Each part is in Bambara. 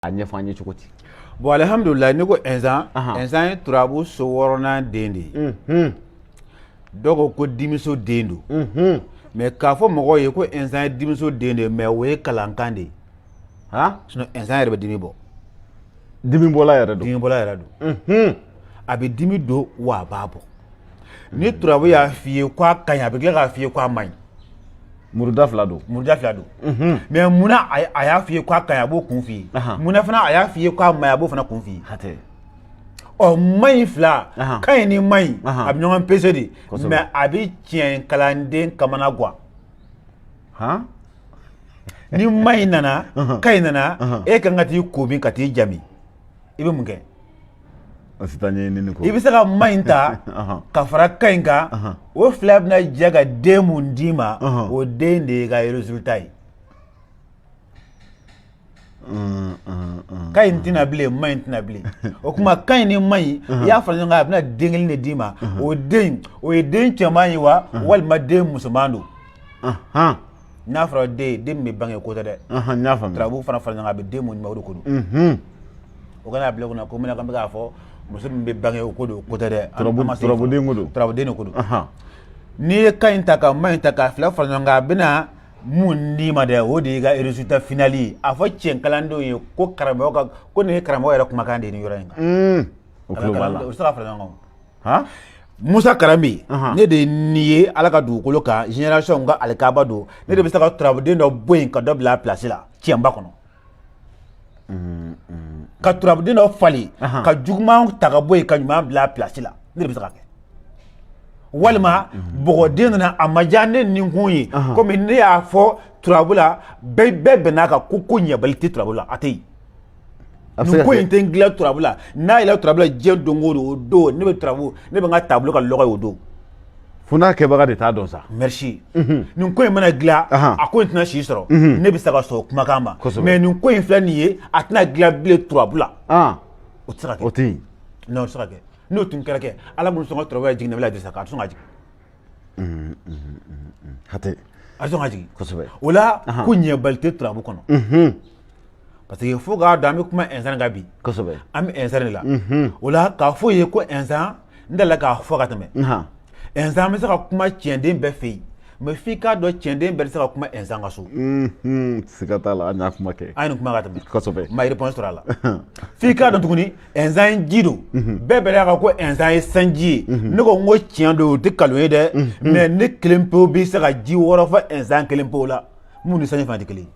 Ɲɛfɔ an ye cogo di? Bon, alihamudulila. N'i ko ɛnzan, ɛnzan ye turabu so wɔɔrɔnan den de ye. Dɔw ko ko dimiso den don, mais k'a fɔ mɔgɔw ye ko ɛnzan ye dimiso den de ye, mais o ye kalankan de ye. Sinon ɛnzan yɛrɛ bɛ dimi bɔ. Dimi bɔla yɛrɛ don. Dimi bɔla yɛrɛ don. A bɛ dimi don wa a b'a bɔ. Ni turabu y'a f'i ye k'a ka ɲi, a bɛ tila k'a f'i ye k'a man ɲi. Muruda fila don. Muruda fila don. Mais munna a y'a f'i ye k'a ka ɲi, a b'o kun f'i ye. Munna fana a y'a f'i ye k'a man ɲi, a b'o fana kun f'i ye. Hatɛ. Ɔ, man ɲi fila, ka ɲi ni man ɲi, a bɛ ɲɔgɔn pese de. Mais a bɛ tiɲɛ kalanden kamana gan. Ni man ɲi nana, ka ɲi nana, e kan ka t'i ko min ka t'i jami, i bɛ mun kɛ? I bɛ se ka man ɲi ta ka fara ka ɲi kan. O fila bɛna jɛ ka den mun d'i ma, o den de y'i ka résultat ye. Ka ɲi tɛna bilen, man ɲi tɛna bilen. O tuma ka ɲi ni man ɲi, i y'a fara ɲɔgɔn kan, a bɛna den kelen de d'i ma. O den, o ye den cɛman ye wa, walima den musoman don? N'a fɔra den, den min bɛ bange, ko tɛ dɛ. N y'a faamuya. Turabu fana fara ɲɔgɔn kan, a bɛ den mun d'i ma, o de ko don. O kana bila kunna ko mina kan bɛ k'a fɔ muso min bɛ bange, o ko don, ko tɛ dɛ. Turabuden ko don. Turabuden de ko don. N'i ye ka ɲi ta ka man ɲi ta k'a fila fara ɲɔgɔn kan, a bɛna mun d'i ma dɛ, o de y'i ka résultat final ye. A fɔ tiɲɛ kalandenw ye ko karamɔgɔ ka ko nin ye karamɔgɔ yɛrɛ kumakan de ye nin yɔrɔ in kan. O tulo b'a la. O bɛ se ka fara ɲɔgɔn kan. Musa Karambi, ne de ye nin ye Ala ka dugukolo kan, génération ka alikaba don. Ne de bɛ se ka turabuden dɔ bɔ yen ka dɔ bila a place la tiɲɛba kɔnɔ, ka turabuden dɔ falen, ka juguman ta ka bɔ yen ka ɲuman bila a place la. Ne de bɛ se ka kɛ. Walima bɔgɔden nana, a ma diya ne ninkun ye, komi ne y'a fɔ turabu la, bɛɛ bɛnn'a kan ko ɲɛbali tɛ turabu la, a tɛ yen. Nin ko in tɛ n dilan turabu la. N'a yɛlɛ turabu la diɲɛ don o don, o don ne bɛ turabu, ne bɛ n ka taabolo ka lɔgɔ ye o don. Fo n'a kɛbaga de t'a dɔn sa. Merci. Nin ko in mana dilan, a ko in tɛna si sɔrɔ. Ne bɛ se ka sɔn o kumakan ma. Mais nin ko in filɛ nin ye, a tɛna dilan bilen turabu la, o tɛ se ka kɛ. O tɛ yen. Non, o tɛ se ka kɛ. N'o tun kɛra kɛ, Ala minnu sɔn ka turabu jigin, ne bɛ la sa a tɛ sɔn ka jigin. Hatɛ. A tɛ sɔn ka jigin. Kosɛbɛ. O la ko ɲɛbali tɛ turabu kɔnɔ, parce que fo k'a dɔn an bɛ kuma ɛnzan kan bi. Kosɛbɛ. An bɛ ɛnzan de la. O la k'a fɔ ye ko ɛnzan, n delila k'a fɔ ka tɛmɛ, ɛnzan bɛ se ka kuma tiɲɛden bɛɛ fɛ yen, mais f'i k'a dɔn tiɲɛden bɛɛ tɛ se ka kuma ɛnzan ka so. Siga t'a la, an y'a kuma kɛ. An ye nin kuma ka tɛmɛ. Kosɛbɛ. Ma réponse sɔrɔ a la. F'i k'a dɔn tuguni ɛnzan ye ji don. Bɛɛ bɛn'a kan ko ɛnzan ye sanji ye. Ne ko n ko tiɲɛ don, o tɛ nkalon ye dɛ, mais ne kelen pewu bɛ se ka ji wɔɔrɔ fɔ ɛnzan kelen pewu la, mun ni sanji fana tɛ kelen ye.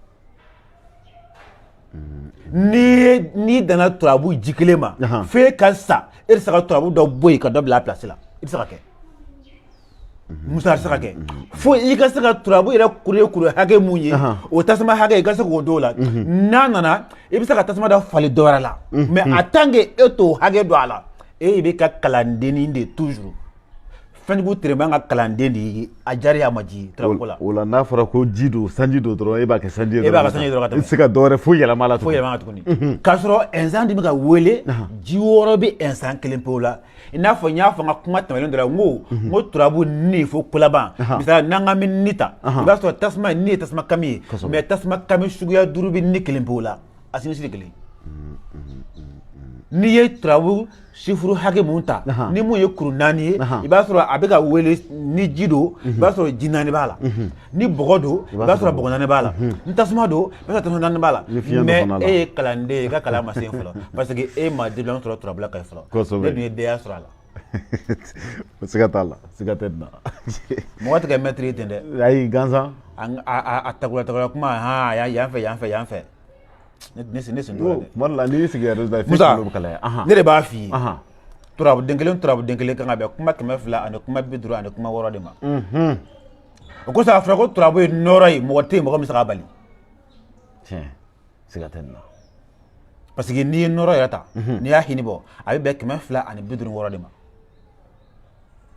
N'i danna turabu ji kelen ma, f'e ka sa, e tɛ se ka turabu dɔ bɔ yen ka dɔ bila a place la. I tɛ se ka kɛ, Musa, a tɛ se ka kɛ. Fo i ka se ka turabu yɛrɛ kuru ye kuru hakɛ mun ye, o tasuma hakɛ, i ka se k'o d'o la. N'a nana, i bɛ se ka tasuma dɔ falen dɔ wɛrɛ la, mais en tant que e t'o hakɛ don a la, e bɛ ka kalandennin de toujours, fɛnjugu tereman ka kalanden de ye. A diyara a ma ji turabu ko la. O la n'a fɔra ko ji don, sanji don dɔrɔn, e b'a kɛ sanji ye. E b'a kɛ sanji dɔrɔn ka tɛmɛ. I tɛ se ka dɔwɛrɛ foyi yɛlɛma a la. Foyi yɛlɛma a la tuguni, k'a sɔrɔ ɛnzan de bɛ ka wele ji wɔɔrɔ bɛ ɛnzan kelen pewu la. I n'a fɔ n y'a fɔ n ka kuma tɛmɛnen dɔ la, n ko turabu ni fo kolaban. Misali, n'an k'an bɛ ni ta, i b'a sɔrɔ tasuma ni ye tasuma kami ye, mais tasuma kami suguya duuru bɛ ni kelen pewu la, a sinisi kelen. N'i ye turabu sifuru hakɛ mun ta, ni mun ye kuru naani ye, i b'a sɔrɔ a bɛ ka wele ni ji don, i b'a sɔrɔ ji naani b'a la. Ni bɔgɔ don, i b'a sɔrɔ bɔgɔ naani b'a la. Ni tasuma don, i b'a sɔrɔ tasuma naani b'a la. Mais e ye kalanden ye, i ka kalan ma se fɔlɔ, parce que e ma diplôme sɔrɔ turabu la ka fɔlɔ. Ne dun ye DEA sɔrɔ a la. Siga t'a la, siga tɛ nin na. Mɔgɔ tɛ kɛ maître ye ten dɛ. Ayi, gansan. A tagula tagula kuma, han, yan fɛ, yan fɛ, yan fɛ. Ne sen t'o la dɛ. Tuma dɔ la n'i y'i sigi yɛrɛ la, Musa, ne de b'a f'i ye, turabuden kelen, turabuden kelen kan ka bɛn kuma 200 ani kuma 50 ani kuma 6 de ma. O kosɔn a fɔra ko turabu ye nɔɔrɔ ye, mɔgɔ tɛ yen mɔgɔ min bɛ se k'a bali. Tiɲɛ, siga tɛ nin na. Parce que n'i ye nɔɔrɔ yɛrɛ ta, n'i y'a hini bɔ, a bɛ bɛn 256 de ma.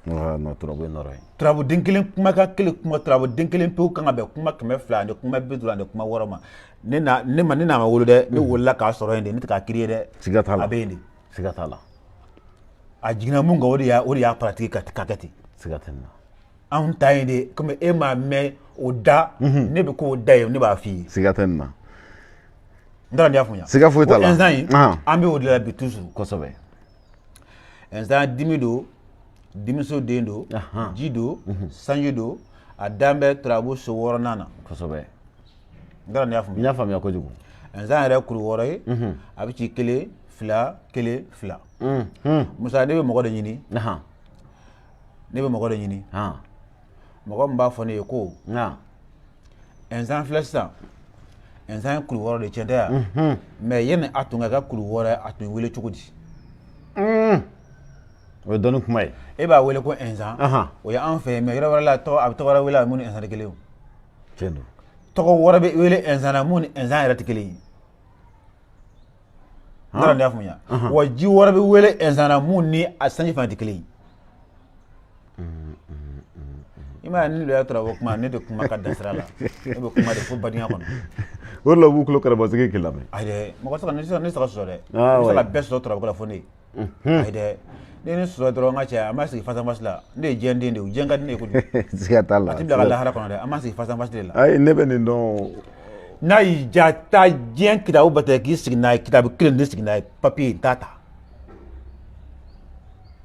Non, turabu ye nɔɔrɔ ye. Turabuden kelen kumakan kelen, kuma turabuden kelen pewu kan ka bɛn kuma 200 ani kuma 50 ani kuma 6 ma. Ne na ne ma ne n'a ma wolo dɛ, ne wolola k'a sɔrɔ yen de, ne tɛ k'a créer dɛ. Siga t'a la. A bɛ yen de. Siga t'a la. A jiginna mun kan, o de y'a pratique ka kɛ ten. Siga tɛ nin na. Anw ta ye de, komi e m'a mɛn o da, ne bɛ k'o da ye, ne b'a f'i ye. Siga tɛ nin na. N t'a dɔn n'i y'a faamuya. Siga foyi t'a la. O ɛnzan in, Ahan. an bɛ o de la bi toujours. Kosɛbɛ. Ɛnzan dimi don, dimiso den don, Ahan. ji don, sanji don, a dan bɛ turabu so wɔɔrɔnan na. Kosɛbɛ. N t'a dɔn n'i y'a N faamuya. y'a faamuya kojugu. Ɛnzan yɛrɛ kuru 6 ye, a bɛ ci 1 2 1 2. Musa, ne bɛ mɔgɔ de ɲini. Ne bɛ mɔgɔ de ɲini. Mɔgɔ min b'a fɔ ne ye ko ɛnzan filɛ sisan, ɛnzan ye kuru 6 de, tiɲɛ tɛ yan? Mais yanni a tun ka kɛ kuru 6 ye, a tun ye wele cogo di? O ye dɔnni kuma ye. E b'a wele ko ɛnzan, Ahan. o ye an fɛ yen, mais yɔrɔ wɛrɛ la, tɔgɔ a bɛ tɔgɔ wɛrɛ wele a mun ni ɛnzan tɛ kelen ye o. Tiɲɛ don. Tɔgɔ wɛrɛ bɛ wele ɛnzan na mun ni ɛnzan yɛrɛ tɛ kelen ye. N t'a dɔn n'i y'a faamuya. Wa ji wɛrɛ bɛ wele ɛnzan na mun ni a sanji fana tɛ kelen ye. I m'a ye, ni loya tora kuma, ne de kuma ka dan sira la, ne bɛ kuma de fo badenya kɔnɔ. O de la u b'u tulo kɛrɛbasigi k'i lamɛn. Ayi dɛ, mɔgɔ tɛ se ka ne tɛ se ka sɔsɔ dɛ. Ah, Ne tɛ se ka ouais. bɛɛ sɔsɔ turabu la fo ne ye. Ayi dɛ, ne ni sɔsɔ dɔrɔn, n ka cɛ, an b'a sigi face à face la. Ne ye diɲɛ den de ye, diɲɛ ka di ne ye kojugu. Siga t'a la. A tɛ bila ka lahara kɔnɔ dɛ, an b'a sigi face à face de la. Ayi, ne bɛ nin dɔn. N'a y'i ja, taa diɲɛ kitabu bɛɛ ta k'i sigi n'a ye, kitabu kelen de sigi n'a ye, papiye n t'a ta.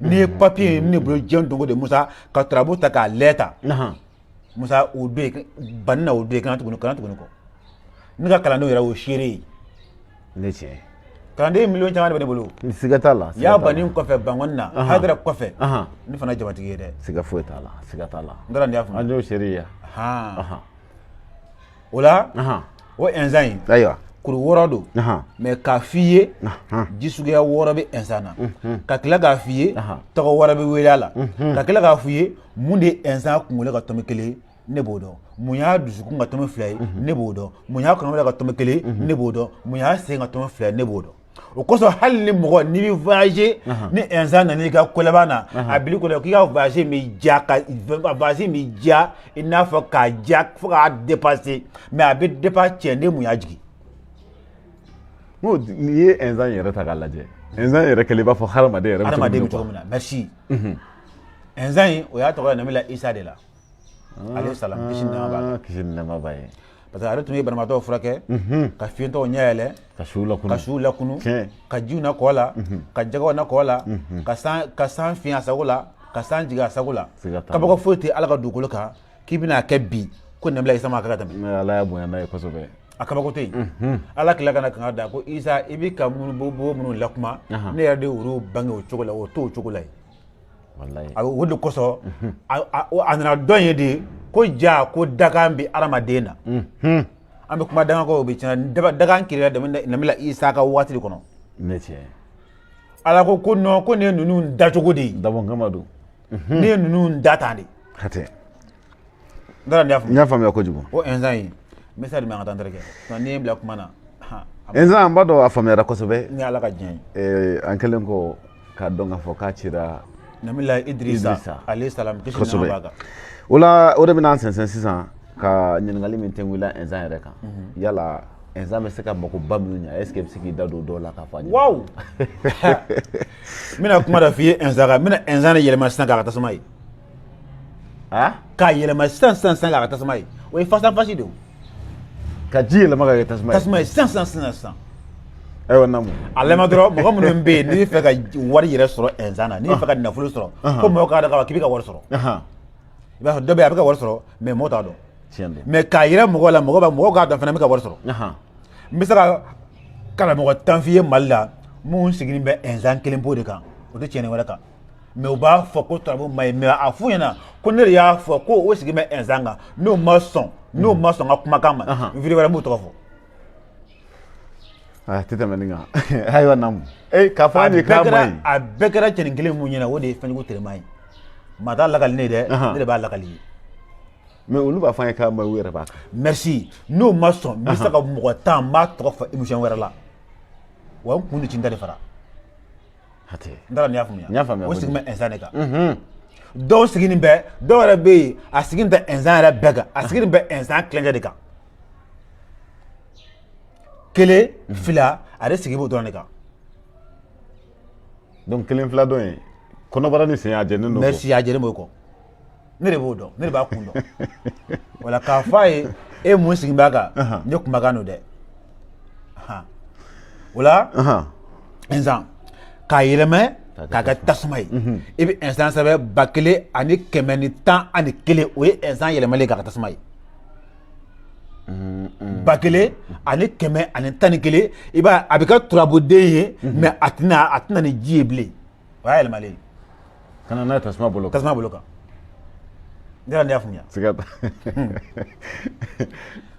N'i ye papiye ye ne bolo diɲɛ don o don, Musa, ka turabu ta k'a lɛ ta. Musa, o don yen banni na, o don yen, kana tuguni, kana tuguni kɔ. Ne ka kalandenw yɛrɛ, o ye seere ye. Ne tiɲɛ. Kalanden miliyɔn caman de bɛ ne bolo. Siga t'a la. Y'a banni kɔfɛ, Bankɔni na, Hayidara kɔfɛ, Ahan. ne fana ye jamatigi ye dɛ. Siga foyi t'a la. Siga t'a la. N t'a dɔn n'i y'a faamuya. An y'o seere ye. Han. Ahan. O la, Ahan. o ɛnzan in, Ayiwa. kuru 6 don. Ahan. Mais k'a f'i ye, Ahan. ji suguya 6 bɛ ɛnzan na. Ka tila k'a f'i ye, Ahan. tɔgɔ wɛrɛ bɛ wele a la. Ka tila k'a f'i ye, mun de ye ɛnzan kunkolo ka tɔmi 1 ye, ne b'o dɔn. Mun y'a dusukun ka tɔmi 2 ye, ne b'o dɔn. Mun y'a kɔnɔbara ka tɔmi 1 ye, ne b'o dɔn. Mun y'a sen ka tɔmi 2 ye, ne b'o dɔn. O kosɔn, hali ni mɔgɔ n'i bɛ voyager, ni ɛnzan nana i ka kɔlɛba na, a bil'i kɔnɔ k'i ka voyage b'i diya, ka voyage b'i diya, i n'a fɔ k'a diya fo k'a dépasser, mais a bɛ dépasser tiɲɛ de, mun y'a jigin. N ko n'i ye ɛnzan yɛrɛ ta k'a lajɛ, ɛnzan yɛrɛ kɛlen i b'a fɔ hadamaden yɛrɛ bɛ cogo Hadamaden min bɛ na. cogo min na, merci. Ɛnzan in, o y'a tɔgɔ ye Nabila Isa de la, alayhi salam, kisi ni nɛɛma b'a la. Ah, kisi ni nɛɛma b'a ye. Parce que ale tun ye banabaatɔw furakɛ, ka fiyentɔw ɲɛ yɛlɛ, Ka suw lakunu. ka suw lakunu, Tiɲɛ. ka jiw na kɔ la, ka jɛgɛw na kɔ la, ka san fiɲɛ a sago la, ka san jigin a sago la. Siga t'a la. Kabako foyi tɛ Ala ka dugukolo kan k'i bɛna kɛ bi ko Nabila Isa ma kɛ ka tɛmɛ. Mais Ala y'a bonya n'a ye kosɛbɛ. A kabako tɛ yen. Ala tila ka na kanga da ko Isa, i bɛ ka minnu bo minnu lakuma, ne yɛrɛ de y'olu bange o cogo la, o t'o cogo la yen. Walayi. A o de kosɔn, a nana dɔn ye de ko ja ko dakan bɛ hadamaden na. An bɛ kuma dakan ko, o bɛ tiɲɛ, dakan kirila Nabila Isa ka waati de kɔnɔ. Ne tiɲɛ. Ala ko ko non, ko nin ye ninnu dacogo de ye. Dabɔ kama don. Ne ye ninnu da tan de. Hatɛ. N t'a dɔn n'i y'a N faamuya. y'a faamuya kojugu. O ɛnzan in, n bɛ se ka an ka taa n terikɛ, sinon n'i ye n bila kuma na, han, Ɛnzan, an b'a dɔn a faamuyara kosɛbɛ. ni Ala ka diɲɛ ye. An kɛlen kɔ k'a dɔn k'a fɔ k'a cira Nabila Idrissa Idrissa. alayhi salam, kisi ni Kosɛbɛ. nɛɛma b'a kan. O la, o de bɛna an sɛnsɛn sisan ka ɲininkali min tɛnku ɛnzan yɛrɛ kan. Yala ɛnzan bɛ se ka makoba minnu ɲɛ, est ce que i bɛ se k'i da don dɔw la k'a fɔ an ɲɛna? Waw, n bɛna kuma dɔ f'i ye ɛnzan kan. N bɛna ɛnzan de yɛlɛma sisan k'a ka tasuma ye. Ah? K'a yɛlɛma sisan sisan sisan k'a ka tasuma ye, o ye face à face de ye o. Ka ji yɛlɛma ka kɛ tasuma ye. Tasuma ye sisan sisan sisan sisan. Ayiwa, naamu. A lamɛn dɔrɔn, mɔgɔ minnu bɛ yen n'i bɛ fɛ ka wari yɛrɛ sɔrɔ ɛnzan na, n'i bɛ fɛ ka nafolo sɔrɔ, ko mɔgɔw k'a dɔn k'a fɔ k'i bɛ ka wari sɔrɔ. I b'a sɔrɔ dɔ bɛ yen, a bɛ ka wari sɔrɔ, mais mɔgɔw t'a dɔn. Tiɲɛ don. Mais k'a yira mɔgɔw la, mɔgɔw b'a mɔgɔw k'a dɔn fana n bɛ ka wari sɔrɔ. N bɛ se ka karamɔgɔ 10 f'i ye Mali la mun sigilen bɛ ɛnzan kelen po de kan, o tɛ tiɲɛni wɛrɛ kan, mais u b'a fɔ ko turabu ma ɲi, mais a f'u ɲɛna ko ne de y'a fɔ ko o sigilen bɛ ɛnzan kan. N'o ma sɔn n ka kumakan ma, n vidéo wɛrɛ n b'u tɔgɔ fɔ. A tɛ tɛmɛ nin kan. Ayiwa, naamu. Ee, k'a fɔ A an ye bɛɛ k'a kɛra ma ɲi. A bɛɛ kɛra cɛnin kelen mun ɲɛna, o de ye fɛnjugu telema ye. Maa t'a lakali ne ye dɛ, ne de b'a lakali ye. Mais olu b'a fɔ an ye k'a ma ɲi, u yɛrɛ b'a kan. Merci. N'o ma sɔn, n bɛ se ka mɔgɔ 10, n b'a tɔgɔ fɔ émission wɛrɛ la. Wa n kun ni cin ta de fara. Hatɛ. N t'a dɔn n'i y'a faamuya. N y'a faamuya O kojugu. sigi bɛ ɛnzan de kan. Dɔw sigilen bɛ, dɔw yɛrɛ bɛ yen, a sigilen tɛ ɛnzan yɛrɛ bɛɛ kan, a sigilen bɛ ɛnzan tilancɛ de kan. 1, 2, ale sigi b'o dɔrɔn de kan. Donc 1 2 dɔn ye kɔnɔbara ni sen a jɛnnen don. Merci, a jɛlen b'o kɔ. Ne de b'o dɔn, ne de b'a kun dɔn. Wala k'a fɔ a ye, e mun sigi b'a kan, ne kumakan don dɛ. O la ɛnzan k'a yɛlɛmɛ k'a kɛ tasuma ye, i bɛ ɛnzan sɛbɛn 1111. O ye ɛnzan yɛlɛmalen k'a kɛ tasuma ye, 1111. I b'a, a bɛ kɛ turabuden ye, mais a tɛna ni ji ye bilen. O y'a yɛlɛmalen ye. Ka na n'a ye tasuma bolo kan. Tasuma bolo kan. Ne yɛrɛ, ne y'a faamuya. Siga t'a.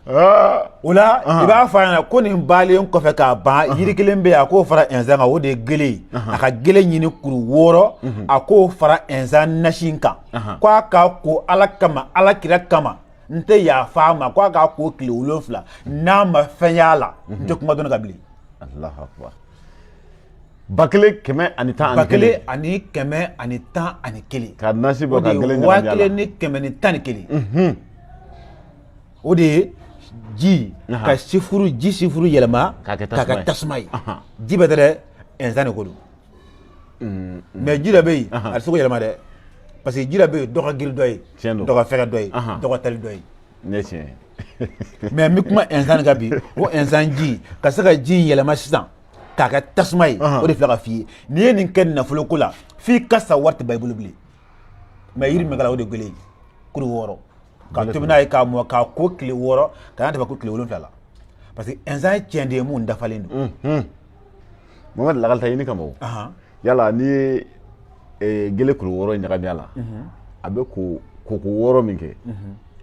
Ah. O la, i b'a fɔ a ɲɛna ko nin balen kɔfɛ k'a ban, yiri kelen bɛ yen, a k'o fara ɛnzan kan, o de ye gele ye. A ka gele ɲini kuru 6, a k'o fara ɛnzan nasi in kan, k'a k'a ko Ala kama, Ala kira kama, n tɛ yafa a ma, k'a k'a ko tile 7. N'a ma fɛn y'a la, n tɛ kuma dɔn ka bilen. Allahu akbar. 1111. 1111. Ka nasi O bɔ de ka ye gele waa ɲagami a la. 1111. O de ye ji ka sifuru, ji sifuru yɛlɛma k'a kɛ k'a tasuma kɛ ye. Tasuma ye. Ji bɛ tɛ dɛ, ɛnzan de ko don. Mais ji dɔ bɛ yen, a tɛ se k'o yɛlɛma dɛ, parce que ji dɔ bɛ yen, dɔ ka girin dɔ ye, Tiɲɛ don. dɔ ka fɛgɛ dɔ ye, dɔ ka tali dɔ ye. Nin ye tiɲɛ ye. Mais n bɛ kuma ɛnzan de kan bi. O ɛnzan ji, ka se ka ji in yɛlɛma sisan k'a kɛ tasuma ye, o de filɛ ka f'i ye. N'i ye nin kɛ nafolo ko la, f'i ka sa, wari tɛ ban i bolo bilen. Mais yiri min kɛra, o de gele ye, kuru 6, ka tobi n'a ye k'a mɔ, k'a ko tile 6, ka n'a dafa ko tile 7 la, parce que ɛnzan ye tiɲɛ de ye mun dafalen don. Mohamed, lakalita ɲini kama o. Yala n'i ye gele kuru 6 ɲagami a la, a bɛ ko koko 6 min kɛ,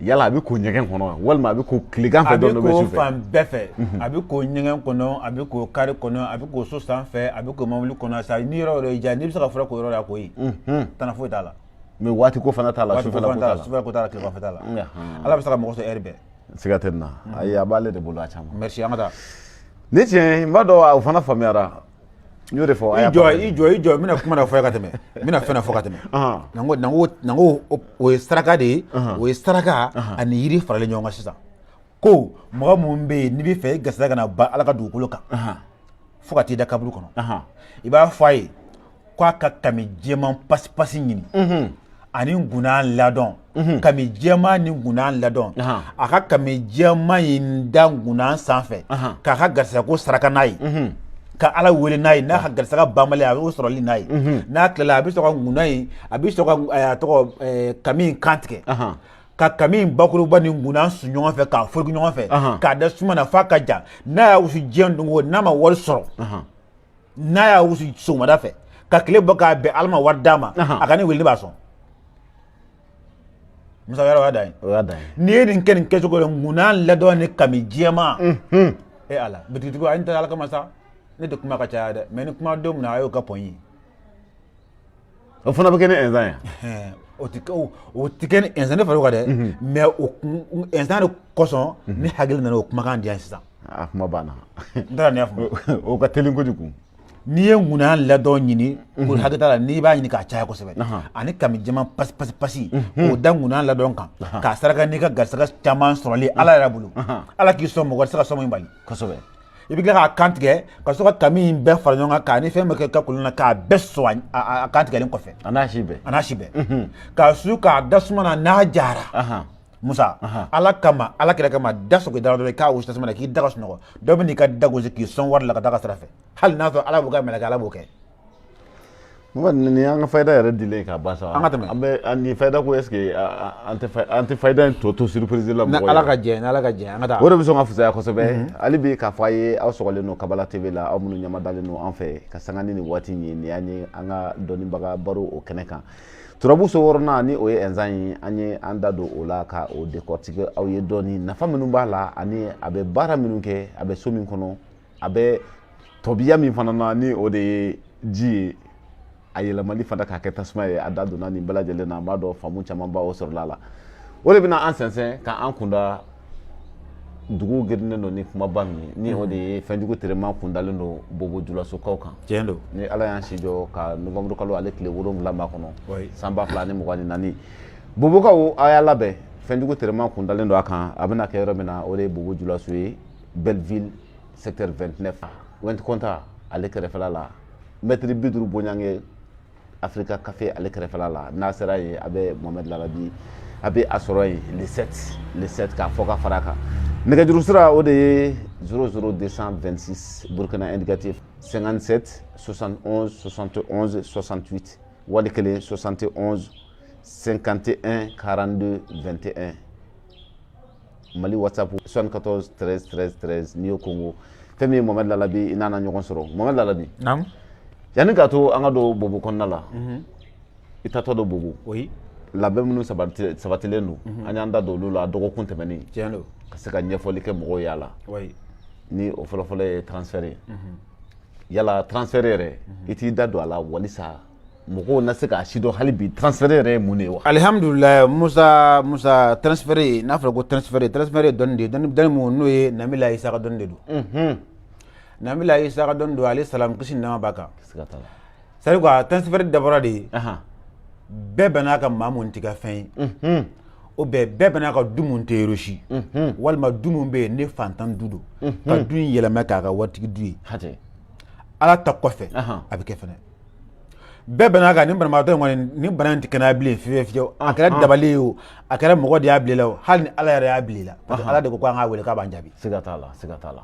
yala a bɛ ko ɲɛgɛn kɔnɔ wa, walima a bɛ ko tilegan fɛ A bɛ dɔɔnin bɛ ko su fɛ? Fan bɛɛ fɛ. A bɛ ko ɲɛgɛn kɔnɔ, a bɛ ko kari kɔnɔ, a bɛ ko so sanfɛ, a bɛ ko mobili kɔnɔ. Sa ni yɔrɔ o yɔrɔ y'i diya, n'i bɛ se ka fura ko yɔrɔ la, ko yen, tana foyi t'a la. Mais waati ko fana t'a la? Waati ko sufɛla fana ko t'a t'a la, la? Sufɛ ko t'a la, tilegan fɛ t'a la. Ala bɛ se ka mɔgɔ sɔrɔ ɛri bɛɛ. Siga tɛ nin na. Ayi, a b'ale de bolo a caman. Merci, an ka taa. Ni tiɲɛ, n b'a dɔn o fana faamuyara. N y'o de fɔ, a I y'a jɔ. faamuya. I jɔ, i jɔ, n bɛna kuma dɔ fɔ ye ka tɛmɛ, n bɛna fɛn dɔ fɔ ka tɛmɛ. Na n ko o ye saraka de ye. O ye saraka ani yiri faralen ɲɔgɔn kan sisan. Ko mɔgɔ mun bɛ yen n'i bɛ fɛ i garisɛgɛ ka na ban Ala ka dugukolo kan fo ka t'i da kaburu kɔnɔ, i b'a fɔ a ye k'a ka kami jɛman pasipasi ɲini ani gunna ladɔn, kami jɛman ni gunna ladɔn. A ka kami jɛman in da gunna sanfɛ k'a ka garisɛgɛ ko saraka n'a ye, ka Ala wele n'a ye, n'a ka garisɛgɛ banbali, a b'o sɔrɔli n'a ye. N'a tilala, a bɛ sɔrɔ ka gunna in, a bɛ sɔrɔ ka a tɔgɔ kami in kan tigɛ, ka kami in bakuruba ni gunna su ɲɔgɔn fɛ, k'a foroki ɲɔgɔn fɛ, k'a da suma na f'a ka ja. N'a y'a wusu diɲɛ don o don, n'a ma wari sɔrɔ, n'a y'a wusu sɔgɔmada fɛ ka tile bɔ k'a bɛn, Ala ma wari d'a ma, a ka ne wele, ne b'a sɔn. Musa, yɔrɔ o y'a dan ye. O y'a dan ye. N'i ye nin kɛ nin kɛcogo la, ŋuna ladɔn ni kami jɛman, e Ala, bitigitigiw, a ye n ta Ala kama sa. Ne tɛ kuma ka caya dɛ, mais ni kuma don min na, a y'o kɛ pɔn ye. O fana bɛ kɛ ni ɛnzan ye? O tɛ kɛ, o tɛ kɛ ni ɛnzan ne far'o kan dɛ, mais o kun ɛnzan de kosɔn ne hakili nana o kumakan di yan sisan. A kuma banna. N taara nin y'a faamu. O ka teli kojugu. N'i ye ŋuna ladɔn ɲini k'o hakɛ t'a la, n'i b'a ɲini k'a caya kosɛbɛ, ani kami jɛman pasi pasi pasi, k'o da ŋuna ladɔn kan k'a saraka n'i ka garisɛgɛ caman sɔrɔli Ala yɛrɛ bolo, Ala k'i sɔn, mɔgɔ tɛ se ka sɔn min bali. I bɛ tila k'a kan tigɛ ka sɔrɔ ka kami in bɛɛ fara ɲɔgɔn kan, k'a ni fɛn bɛ kɛ ka kolon na, k'a bɛɛ sɔn a kan tigɛlen kɔfɛ. A n'a si bɛɛ. A n'a si bɛɛ, k'a su k'a da suma na n'a jara. Musa, Ala kama, Ala kɛra kama, da sɔgɔ da dɔrɔn k'a wusu tasuma na, k'i da ka sunɔgɔ. Dɔ bɛ n'i ka da gosi k'i sɔn wari la ka taa ka sira fɛ, hali n'a sɔrɔ Ala b'o kɛ mɛlɛkɛ, Ala b'o kɛ. Mohamed, nin y'an ka fayida yɛrɛ dilen k'a ban sa. An ka tɛmɛ. An bɛ nin fayida ko, est ce que an tɛ fayida in tɔ to surprise la Ni mɔgɔw Ala ye? ka jɛ, ni Ala ka jɛ, an ka taa. O de bɛ sɔn ka fisaya kosɛbɛ. Hali bi k'a fɔ a ye, aw sɔgɔlen don Kabala TV la, aw minnu ɲamadalen don an fɛ ka sanga ni nin waati in ye, nin y'an ye an ka dɔnnibaga baro o kɛnɛ kan. Turabu so wɔɔrɔnan ni o ye ɛnzan ye, an ye an da don o la ka o décortiquer aw ye dɔɔni, nafa minnu b'a la ani a bɛ baara minnu kɛ, a bɛ so min kɔnɔ, a bɛ tɔbiya min fana na, ni o de ye ji ye, a yɛlɛmali fana k'a kɛ tasuma ye. A da donna nin bɛɛ lajɛlen na. An b'a dɔn faamu caman ba o sɔrɔla la. O de bɛna an sɛnsɛn ka an kunda dugu girinnen don ni kumaba min ye, ni o de ye fɛnjugu terema kundalen don Bobo Julasokaw kan. Tiɲɛ don. Ni Ala y'an si jɔ ka novembre kalo ale tile 7 ma kɔnɔ san 2024, Bobokaw, a y'a labɛn. Fɛnjugu terema kundalen don a kan. A bɛna kɛ yɔrɔ min na, o de ye Bobo Julaso ye, Belleville, secteur 29, Wɛnti Kɔnta ale kɛrɛfɛla la, mɛtiri 50 bonyange Africa Café ale kɛrɛfɛla la. N'a sera yen, a bɛ Mohamed Larabi A bɛ a sɔrɔ yen le 7, le 7, k'a fɔ ka fara a kan. Nɛgɛjuru sira, o de ye 00226, Burkina indicatif, 57 71 71 68, wali kelen 71 51 42 21. Mali WhatsApp, 74 13 13 13. N'i y'o kongo, fɛn min ye Mohamed Lalabi, i n'a na ɲɔgɔn sɔrɔ. Mohamed Lalabi, Naam. Yanni k'a to an ka don bobo kɔnɔna la, i taatɔ don bobo, Oui. labɛn minnu sabatilen don, an y'an da don olu la dɔgɔkun tɛmɛnen, Tiɲɛ don. ka se ka ɲɛfɔli kɛ mɔgɔw ye a la. Ni o fɔlɔfɔlɔ ye transfert ye. Yala transfert yɛrɛ, i t'i da don a la walisa mɔgɔw na se k'a sidɔn hali bi, transfert yɛrɛ ye mun de ye wa? Alihamdulilayi, Musa. Musa, transfert, n'a fɔra ko transfert, transfert ye dɔnni de ye, dɔnni mun n'o ye Nabila Isa ka dɔnni de don. Nabila Isa ka dɔnni don, ale salam, kisi ni nɛɛma b'a kan. Siga t'a la. C'est à dire quoi, transfert dabɔra de ye, bɛɛ bɛn'a ka maa mun t'i ka fɛn ye, o bɛɛ bɛn'a ka du mun tɛ réussi, walima du mun bɛ yen ne fantan du don, ka du in yɛlɛma k'a ka waritigi du ye. Hatɛ. Ala ta kɔfɛ, a bɛ kɛ fɛnɛ. Bɛɛ bɛn'a kan nin banabagatɔ in kɔni, nin bana in tɛ kɛnɛya bilen fiyewu fiyewu. A kɛra dabali ye o, a kɛra mɔgɔ de y'a bila i la o, hali ni Ala yɛrɛ y'a bila i la, parce que Ala de ko k'an k'a wele k'a b'an jaabi. Siga t'a la, siga t'a la.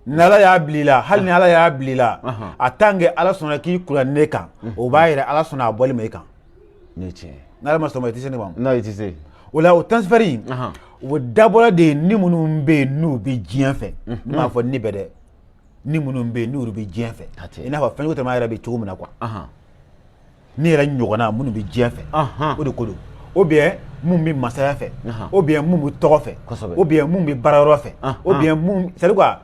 Ni Ala y'a bila i la, hali ni Ala y'a bila i la, a tant que Ala sɔnna k'i kunna ne kan, o b'a yira Ala sɔnna a bɔli ma i kan. Nin ye tiɲɛ ye. N'Ala ma sɔn ma, i tɛ se ne ma. Non, i tɛ se. O la, o transfert in, o dabɔra de ye ni minnu bɛ yen n'u bɛ diɲɛ fɛ. Ne m'a fɔ ni bɛɛ dɛ, ni minnu bɛ yen n'olu bɛ diɲɛ fɛ, Hatɛ. i n'a fɔ fɛnjugu tɛmɛ yɛrɛ bɛ cogo min na quoi, ne yɛrɛ ɲɔgɔnna minnu bɛ diɲɛ fɛ, o de ko don, ou bien mun bɛ masaya fɛ, ou bien mun bɛ tɔgɔ fɛ, ou bien mun bɛ baarayɔrɔ fɛ, ou bien mun, c'est à dire quoi,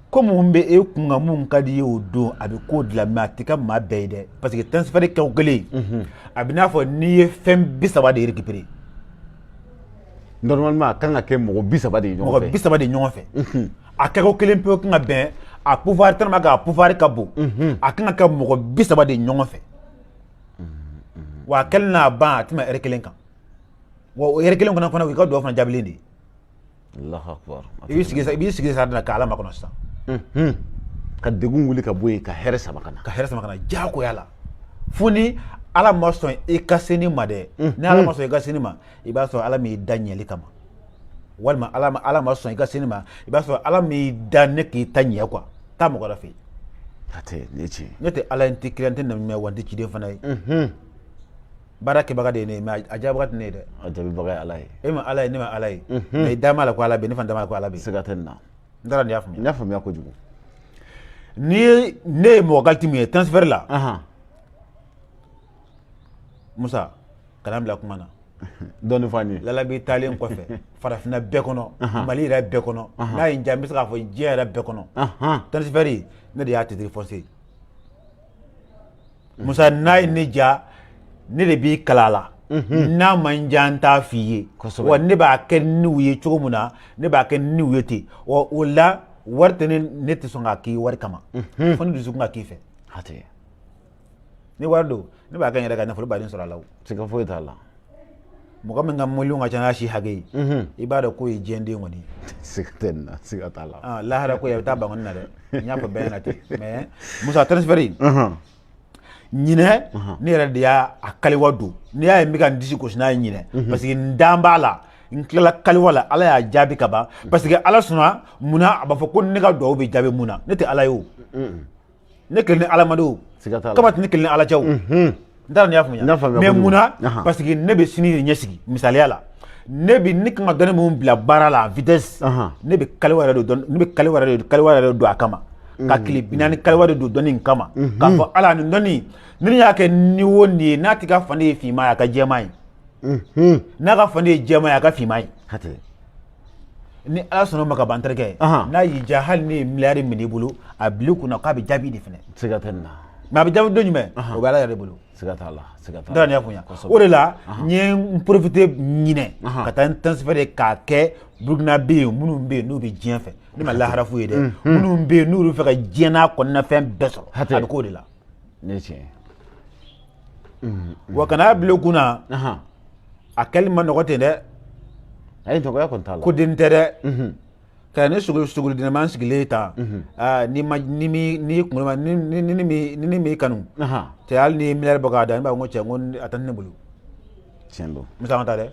ko mun bɛ e kun kan, mun ka di i ye o don, a bɛ k'o dilan. Mais a tɛ kɛ maa bɛɛ ye dɛ, parce que transfert kɛko kelen, a bɛ n'a fɔ n'i ye fɛn 30 de récupérer. Normalement, a kan ka kɛ mɔgɔ 30 de ye ɲɔgɔn Mɔgɔ fɛ. 30 de ɲɔgɔn fɛ. A kɛko kelen pewu kan ka bɛn a pouvoir, tellement que a pouvoir ka bon, a kan ka kɛ mɔgɔ 30 de ɲɔgɔn fɛ. Wa a kɛlen n'a ban, a tɛmɛ heure kelen kan. Wa o heure kelen fana, o y'i ka duwawu fana jaabilen de ye. Allahu akbar. I b'i sigi sa k'Ala makɔnɔ sisan. Ka degun wuli ka bɔ yen, ka hɛrɛ sama ka na. Ka hɛrɛ sama ka na diyagoya la, fo ni Ala ma sɔn i ka se ni ma dɛ. Ni Ala ma sɔn i ka se ni ma, i b'a sɔrɔ Ala m'i da ɲɛli kama, walima Ala ma sɔn i ka se ni ma, i b'a sɔrɔ Ala m'i da ne k'i ta ɲɛ quoi. Taa mɔgɔ wɛrɛ fɛ yen. Hatɛ, nin ye tiɲɛ ye. Ne tɛ Ala ye, n tɛ kira, n tɛ nabi ɲuman ye, wa n tɛ ciden fana ye. Baara kɛbaga de ye ne ye, mais a jaabibaga tɛ ne ye dɛ. A jaabibaga ye Ala ye. E ma Ala ye, ne ma Ala ye, mais i da ma la ko Ala bɛ yen, ne fana da ma la ko Ala bɛ yen. Siga tɛ nin na. N taara nin y'a faamuya. N y'a faamuya kojugu. Ni ye ne ye mɔgɔ qualité min ye transfert la, Musa, kana bila kuma na. Dɔɔni fɔ an ye. Lalabi taalen kɔfɛ, farafinna bɛɛ kɔnɔ, Mali yɛrɛ bɛɛ kɔnɔ, n'a ye n diya, n bɛ se k'a fɔ diɲɛ yɛrɛ bɛɛ kɔnɔ, transfert, ne de y'a titre foncier. Musa, n'a ye ne diya, ne de b'i kala a la. N'a ma n diya, n t'a f'i ye. Wa ne b'a kɛ n'u ye cogo min na, ne b'a kɛ n'u ye ten. Wa o la, wari tɛ ne, ne tɛ sɔn k'a k'i wari kama, fo ni dusukun ka k'i fɛ. Hatɛ. Ni wari don, ne b'a kɛ n yɛrɛ ka nafolo baden sɔrɔ a la o. Siga foyi t'a la. Mɔgɔ min ka miliyɔn ka ca n'a si hakɛ ye, i b'a dɔn k'o ye diɲɛ den kɔni ye. Siga tɛ nin na, siga t'a la. Ah, lahara ko ye, a bɛ taa ban kɔni na dɛ. N y'a fɔ bɛɛ ɲɛna ten. Mais Musa, transfert in, ɲinɛ, ne yɛrɛ de y'a a kaliwa don. N'i y'a ye n bɛ ka n disi gosi n'a ye ɲinɛ, parce que n dan b'a la, n tilala kaliwa la, Ala y'a jaabi ka ban, parce que Ala sɔnna. Munna a b'a fɔ ko ne ka duwawu bɛ jaabi? Mun na? Ne tɛ Ala ye o, ne kelen ni Ala ma o. Siga t'a la. Kaba tɛ ne kelen ni Ala cɛ o. N t'a dɔn n'i y'a faamuya. N y'a faamuya Mais kojugu. munna? Parce que ne bɛ sini de ɲɛsigi. Misaliya la, ne bɛ ne kan ka dɔnni mun bila baara la en vitesse, ne bɛ kaliwa yɛrɛ de dɔn, ne bɛ kaliwa yɛrɛ de don a kama, ka tile 40 kaliwa de don dɔnni in kama, k'a fɔ Ala, nin dɔnni, ni ne y'a kɛ ni o nin ye, n'a t'i ka fani ye finman ye, a ka jɛman ye, n'a ka fani ye jɛman ye, a ka finman ye. Hatɛ. Ni Ala sɔnna o ma ka ban, terikɛ, n'a y'i diya, hali ne ye miliyari minɛ i bolo, a bila i kunna k'a bɛ jaabi de fɛnɛ. Siga tɛ nin na. Mais a bɛ jaabi don jumɛn, o bɛ Ala yɛrɛ de bolo. Siga t'a la, siga t'a N t'a dɔn n'i y'a faamuya. O de la, n ye n profiter ɲinɛ ka taa n transfert k'a kɛ Burukina bɛ yen, minnu bɛ yen n'u bɛ diɲɛ fɛ. Ne ma lahara f'u ye dɛ. Minnu bɛ yen n'u bɛ fɛ ka diɲɛ n'a kɔnɔna fɛn bɛɛ sɔrɔ, a bɛ k'o de la. Nin ye tiɲɛ ye. Wa kana bila u kunna, a kɛli ma nɔgɔ ten dɛ. Ayi, nɔgɔya kɔni t'a la. Ko den tɛ dɛ. Ka ne sogo sogolidinɛman sigilen ta, aa, ni ma ni mi ni kunkolo ma ni ni ni ni mi ni ni m'i kanu, cɛ, hali ni ye miliyari bɔ k'a da, ne b'a fɔ ko cɛ, n ko a tɛ ne bolo. Tiɲɛ don. Musa, an ka taa dɛ.